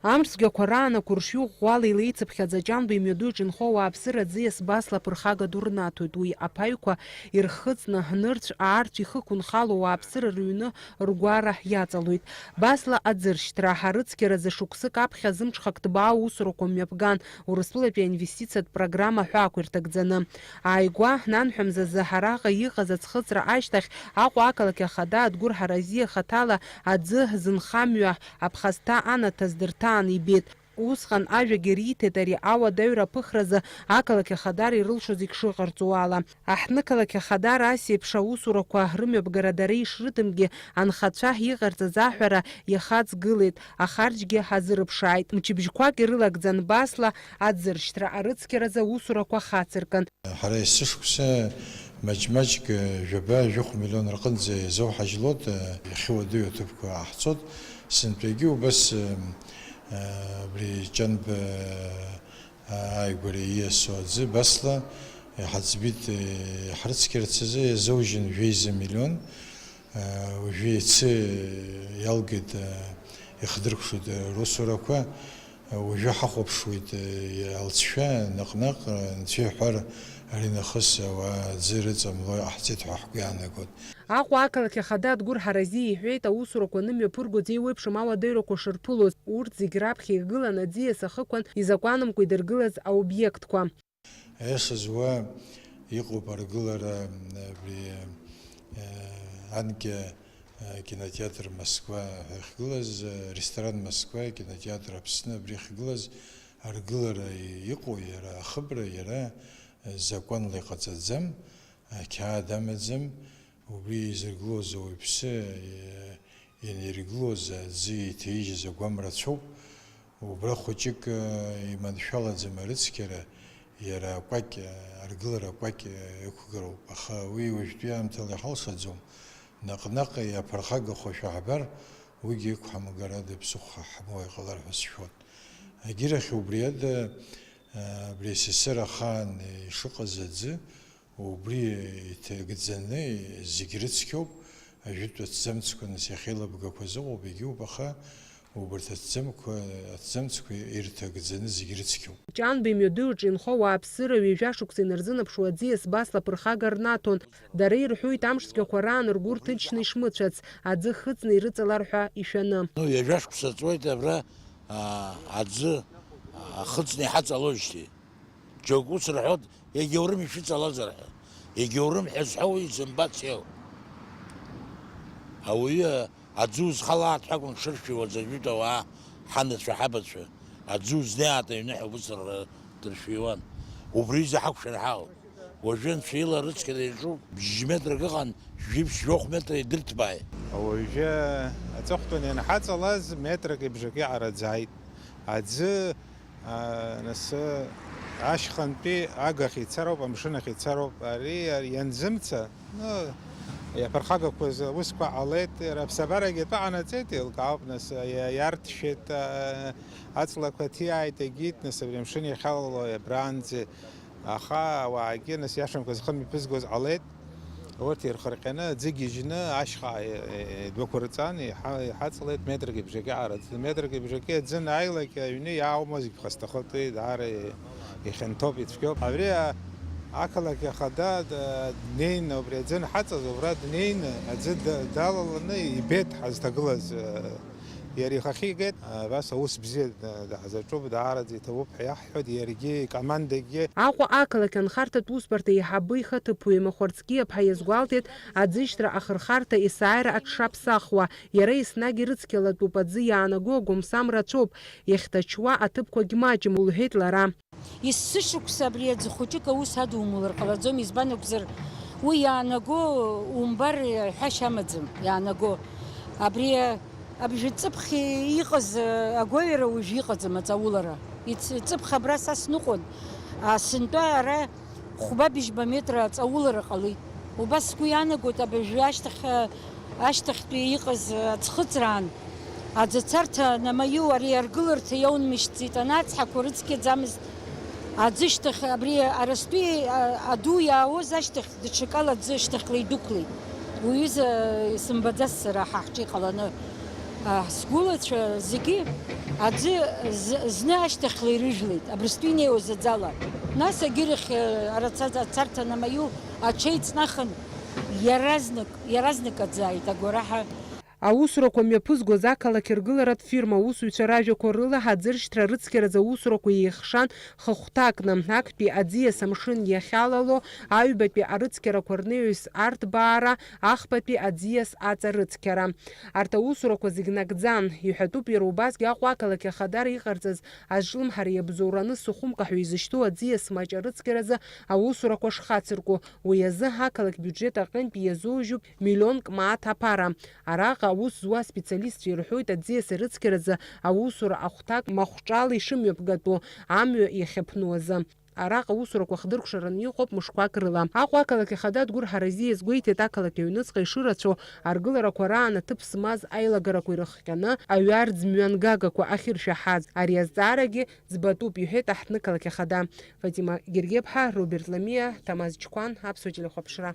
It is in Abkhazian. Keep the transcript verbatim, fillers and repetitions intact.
Амш цәгьақәа раан ақәыршҩы ӷәӷәала илеицыԥхьаӡа Ҷанба имҩаду иҿынхо ауааԥсыра аӡиас Басла аԥырхага ду рнаҭоит. Уи аԥаҩқәа ирхыҵны, нырцә, аарцә ихықәынхало ауааԥсыра рыҩны ргәара иаҵалоит. Басла аӡыршьҭра, арыцқьаразы шықәсык аԥхьа зымҽхак ҭбаау усурақәа мҩаԥган, Урыстәылатәи аинвестициатә программа ҳәаақәа ирҭагӡаны. Ааигәа, нанҳәа мзазы араҟа иҟаз аӡхыҵра ашьҭахь, Аҟәа ақалақь ахада Адгәыр Ҳаразиа хаҭала аӡы зынхамҩа аԥхасҭа анаҭаз дырҭааны ибеит. Усҟан ажәагьы риҭеит ари ауадаҩра аԥыхразы ақалақь ахадара ирылшо зегь шыҟарҵо ала. Аҳҭнықалақь ахадара ас еиԥш аусурақәа рымҩаԥгара дара ишрыдымгьы, анхацәа иҟарҵаз аҳәара иахаҵгылеит, ахарџьгьы ҳазырыԥшааит. Мчыбжьқәак ирылагӡан Басла аӡыршьҭра арыцқьаразы аусурақәа хацыркын. Ҳара есышықәса маҷ-маҷк жәаба-жәохә миллион рҟынӡа иазоуҳажьлоит, иахьуадаҩу аҭыԥқәа ҟаҳҵоит. Сынтәагьы убас, абри Ҷанба ааигәара ииасуа аӡы Басла иҳаӡбит, иҳрыцқьарц азы иазоужьын жәеиза миллион. Уажәы иацы иалгеит, ихдыркәшоит русурақәа. Уажәы ҳахәаԥшуеит алҵшәа, наҟ-наҟ, анцәа иҳәар, аринахыс ауаа аӡы рыҵамло иҟаҳҵеит ҳәа ҳгәы иаанагоит. Аҟәа ақалақь ахада Адгәыр Ҳаразиа иҳәеит, аусурақәа анымҩаԥыргоз еиуеиԥшым ауадаҩрақәа шырԥылоз, урҭ зегь раԥхьа игылан аӡиас ахықәан изакәанымкәа идыргылаз аобиектқәа. Аиашаз уа иҟоуп аргылара, абри, э, анкьа, э, кинотеатр Москва ҳәа иахьгылаз, э, ресторан Москва, кинотеатр Аԥсны абри иахьгылаз аргылара иҟоу, иара ахыбра, иара, э, закәанла иҟаҵаӡам, ақьаад амаӡам, убри изыргылоз ауаҩԥсы, э, ианиргылоз аӡы иҭаижьыз агәам рацәоуп. Убра хәыҷык, э, иманшәалаӡам арыцқьара, иара акәакь, э, аргылара акәакь, э, ықәгароуп. Аха уи уажәтәи аамҭала иҳалшаӡом. Наҟ-наҟ иаԥырхагахошәа ҳбар, уигьы иқәҳамгар ада ԥсыхәа ҳамоу иҟалар ҳәа сшәоит. Агьырахь убри ада, э, абри асасыр ахаан ишыҟаз аӡы, Убри иҭагӡаны зегь рыцқьоуп, ажәытә аҭӡамцқәа нас иахьеилыбгақәаз ыҟоуп, егьиуп, аха убарҭ аҭӡамқәа, аҭӡамцқәа ирҭагӡаны зегь рыцқьоуп. Ҷанба имҩаду иҿы инхо ауааԥсыра ҩажәа шықәса инарзынаԥшуа аӡиас Басла аԥырхага рнаҭон. Дара ирҳәоит, амш цәгьақәа раан ргәы рҭынчны ишмыцәац, аӡы хыҵны ирыҵалар ҳәа ишәаны. Ну, ҩажәа шықәса ҵуеит абра, аа, аӡы, аа, хыҵны иҳаҵалоижьҭеи. Џьоук ус рҳәоит, егьаурым ишәыҵалазар ҳәа. Егьаурым ҳәа зҳәо уи изымбац иоуп. Ауаҩы аӡы узхалааит ҳәа акәын дшыршәиуаз ажәытә ауаа, ҳанацәа, ҳабацәа, аӡы узнеиааит аҩны ҳәа убыс р-, дыршәиуан. Убри изы ҳақәшәар ҳауп. Уажәы анцәа ила рыцқьара иаҿуп, бжьметрак ыҟан, жәиԥшь жәохә метра идырҭбааит. Уажәы аҵыхәтәан ианҳаҵалаз метрак ибжаки ҟараӡааит. Аӡы Аа, нас, ашьхантәи агахь ицароуп, амшын ахь ицароуп. Ари, ари ианзымца, ну, иаԥырхагақәаз аусқәа ҟалеит, иара аԥсабарагьы атәы ҟанаҵеит, еилкаауп, нас, иа-, иарҭшәеит, аа, аҵлақәа ҭиааит, егьит, нас, абри амшын иахьалало абранӡа, аха ауаагьы, нас, иашамкәа зхы мҩаԥызгоз ҟалеит. Урҭ ирхырҟьаны, аӡы гьежьны, ашьха, е, е, дәықәырҵан, иҳа-, иҳаҵалеит метрк ибжаки ҟараӡа. Метрк ибжаки аӡы анааилак, аҩны иааума зегь ԥхасҭахоит, уи даара и-, ихьанҭоуп, ицәгьоуп. Абри, а, ақалақь ахада, д-, днеины, убри аӡы анҳаҵаз, убра днеины, аӡы д-, далаланы ибеит ҳазҭагылаз, э, Иара ихахьы игеит, абас аус бзиа даҳзаҿуп, даараӡа иҭабуп ҳәа иаҳҳәоит, иаргьы, икомандагьы. Аҟәа ақалақь анхарҭатә усбарҭа аиҳабы ихаҭыԥуаҩ Махәарцкиа ԥҳа иазгәалҭеит, аӡышьҭра ахырхарҭа есааира аҽшаԥсахуа, иара еснагь ирыцқьалатәуп, аӡы иаанаго агәамсам рацәоуп, иахьҭачуа аҭыԥқәагь маҷым, лҳәеит лара. Есышықәса абри аӡы хәыҷык аус адумулар ҟалаӡом, избан акәзар, уи иаанаго умбар ҳәашьа амаӡам, иаанаго. Абри абжаҵыԥх иҟаз агәаҩара уажә иҟаӡам аҵаулара. Иц-, ҵыԥх абра са сныҟәон, а, сынтәа ара хәба-быжьба метра аҵаулара ҟалеит. Убас сгәы иаанагоит, абыржәы ашьҭахь, ашьҭахьтәи иҟаз аӡхыҵраан, аӡы ацарҭа намаиу, ари аргыларҭа иаунмышьҭӡеит, анацҳақәа рыцқьаӡамызт. Аӡышьҭахь, абри арыстәи, а, аду иаауаз ашьҭахь, даҽакала аӡы ашьҭахьла идәықәлеит. Уҩыза исымбаӡац сара ҳа ҳҿы иҟаланы. Сгәылацәа зегьы аӡы з- зны ашьҭахьла ирыжәлеит, абырстәы инеиуаз аӡала. Нас агьырахь, э, арацаӡа ацарҭа намаиу аҽеиҵнахын, иаразнак, иаразнак аӡы ааит, агәараҳәа. Аусурақәа мҩаԥызгоз ақалақь ргыларатә фирма аусзуҩцәа ражәақәа рыла, аӡыршьҭра рыцқьаразы аусурақәа еихшан хыхәҭакны, актәи аӡиас амшын иахьалало, аҩбатәи арыцқьарақәа рнаҩс арҭбаара, ахԥатәи аӡиас аҵа рыцқьара. Арҭ аусурақәа зегь нагӡан. Иҳәатәуп иара убасгьы Аҟәа ақалақь ахадара иҟарҵаз азҿлымҳара иабзоураны Сухумкаҳәа изышьҭоу аӡиас маҷ арыцқьаразы аусурақәа шхацырку. Уи азы ақалақь биуџьет аҟынтә иазужьуп миллионк мааҭ аԥара. Араҟа аус зуа аспециалистцәа ирҳәоит аӡиас арыцқьаразы аусура ахәҭак махәҿала ишымҩаԥгатәу, амҩа иахьаԥну азы. Араҟа аусурақәа хдыркәшараны иҟоуп мышқәак рыла. Аҟәа ақалақь ахада Адгәыр Ҳаразиа иазгәеиҭеит, ақалақь аҩныҵҟа ишырацәоу аргыларақәа раан аҭыԥ змаз аилагарақәа ирыхҟьаны аҩарӡ мҩангагақәа ахьыршәаҳаз. Ари азҵаарагьы ӡбатәуп, иҳәеит аҳҭнықалақь ахада. Фатима Гергеԥҳа, Роберт Ламиа, Ҭамаз Чқәан, Аԥсуа телехәаԥшра.